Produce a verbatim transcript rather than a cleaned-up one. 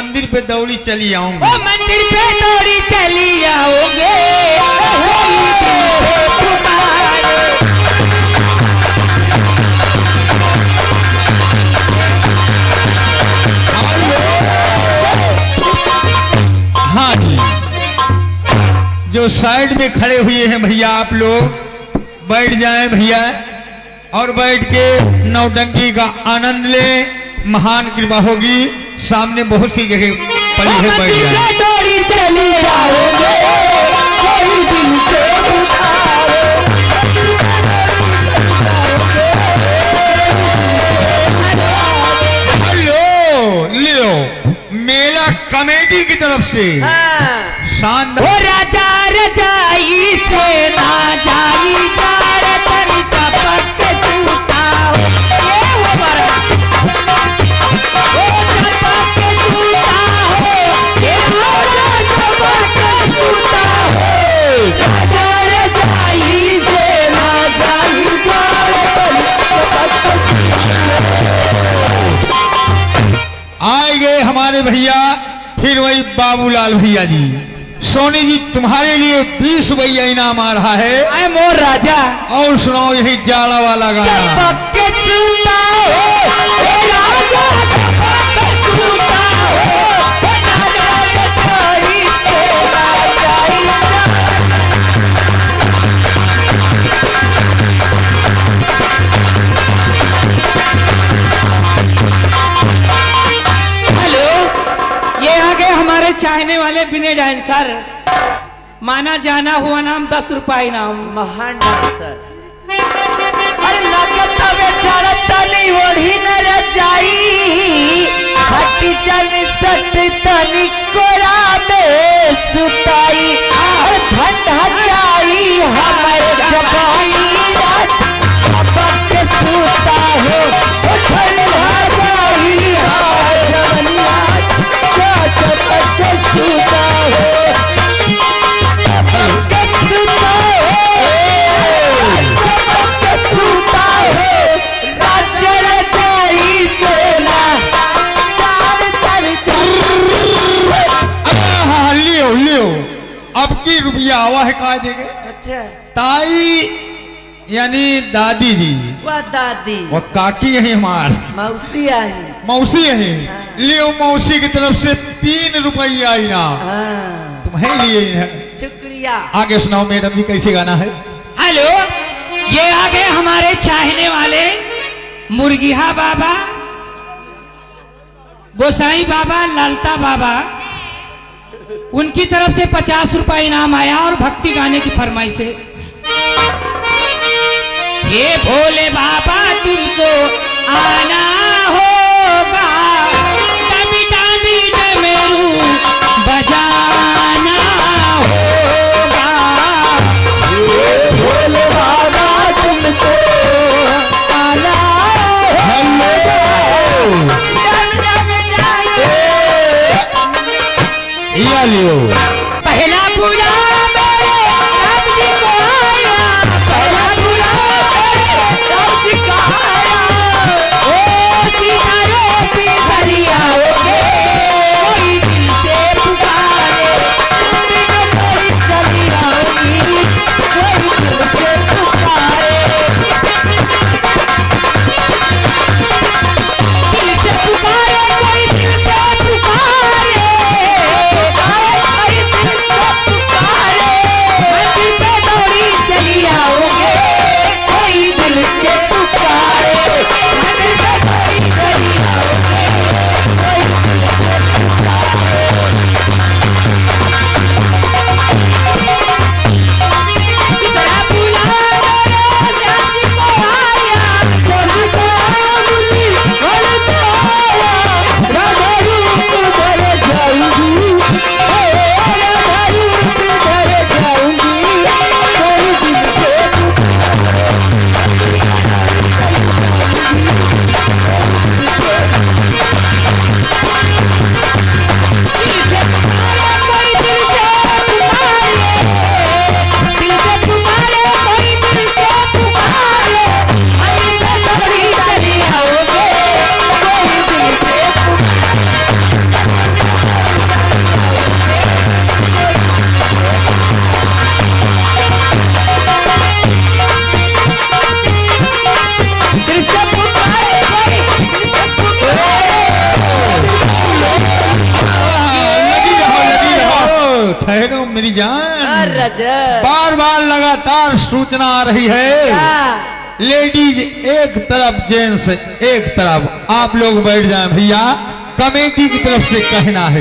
मंदिर पे दौड़ी चली आऊंगी। ओ मंदिर पे दौड़ी चली आओगे। हाँ जी, जो साइड में खड़े हुए हैं भैया, आप लोग बैठ जाएं भैया। और बैठ के नौटंकी का आनंद ले। महान कृपा होगी। सामने बहुत सी जगह पड़ी है, बैठ जाए। डोरी चली आओगे, कोई दिल से उठाओ। हेलो, लियो, मेला कमेटी की तरफ से हाँ। शानदार। ओ राजा रजाई से ना जाई जा रे तनी टपक के सूता हो। ए हो बड़ा। ओ टपक के सूता हो। ए राजा टपक के सूता हो। राजा रजाई से ना जाई जा रे तनी टपक के सूता हो। आए गए हमारे भैया, फिर वही बाबूलाल भैया जी। सोनी जी, तुम्हारे लिए बीस रुपया इनाम आ रहा है। आए मोर राजा। और सुनाओ यही जाड़ा वाला गाना। चपक के सूता हो, ए राजा, चपक के सूता हो, ए राजा, छोड़ी के ना जाई जा। हेलो, ये आ गए हमारे चाहने वाले बिने डांसर। माना जाना हुआ नाम, दस रुपया इनाम। महान डांसर। अरे लागत हवे जड़त तनी ओढ़ी न रजाई, हट जन सट तनी कोरा में सुताई। अरे ठंडा जाई हमर जवानी रात, चपक के सूता हो, ओ ठंडा जाई हमर जवानी रात, चपक के सूता हो। आहा, लियो, लियो। अब की रुपया आवा है, का देगे? अच्छा। ताई यानी दादी जी। वाह दादी। वाह काकी यही हमार। मौसी आई। मौसी यही। हाँ। लियो मौसी की तरफ से तीन रुपया इनाम। हाँ। तुम्हें लिए इन्हें। शुक्रिया। आगे सुनाओ मैडम जी, कैसे गाना है? हेलो, ये आ गए हमारे चाहने वाले मुर्गिहा बाबा। गोसाई बाबा, ललता बाबा, उनकी तरफ से पचास रुपया इनाम आया और भक्ति गाने की फरमाइश है। हे भोले बाबा तुमको आना होगा, डमी डमी डमरू बजाना होगा। हे भोले बाबा तुमको आना होगा। हेलो। या लियो। पहला बुला मेरे राम जी को आया, पहला बुला मेरे राम जी को आया। ओ सीता रे पिपरिया के, कोई दिल से पुकारे, कोई चली आओगी, कोई दिल से पुकारे। दिल से पुकारे, कोई दिल से पुकारे। पुकारे, कोई दिल से पुकारे। बहनों मेरी जान, अरे जय। बार बार लगातार सूचना आ रही है, क्या? लेडीज एक तरफ, जेंट्स एक तरफ। आप लोग बैठ जाएं भैया, कमेटी की तरफ से कहना है।